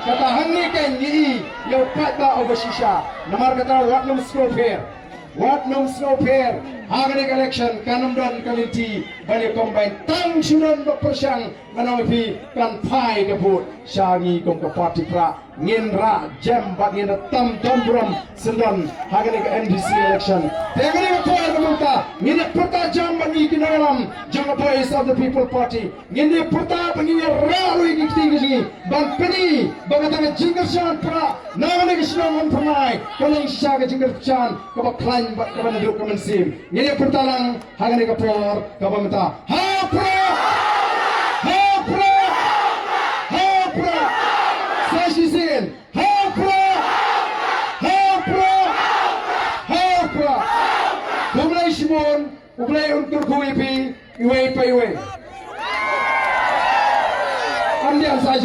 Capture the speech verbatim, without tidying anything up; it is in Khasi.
Kata hangne kan ngi i ïa u paidbah uba shisha. Namar kata wat nym sngewpher. Wat nym sngewpher. Ha kane ka election kan ym don ka lynti ban ïa combine. Tang shu don ba pyrshang, ngan ong ïa phi, kan phai ka vote sha ngi kum ka party pra. Ngin rah jem bad ngin da tam don burom syndon ha kane ka M D C election. Te ha kane ka por ka mynta ngin ïa pyrta jem bad ngi ki nongïalam jong ka Voice of the People Party. Ngin ïa pyrta ba ngin ïa rah ruh ïa ki kti ki jong ngi ban pyni ba kata ka jingkyrshan pra na kane ka shnong Umphyrnai ka long shisha ka jingkyrshan kaba khlaiñ bad kaba naduh ka mynsiem. Ngin ïa pyrta lang ha kane ka por kaba mynta. Ha u Prah! Ha u Prah! Ha u Prah! Sa shisien. Ha u Prah! Ha u Prah! Ha u Prah! Khublei shibun, U Blei un kyrkhu ïa phi iwei pa iwei. Ym dei sa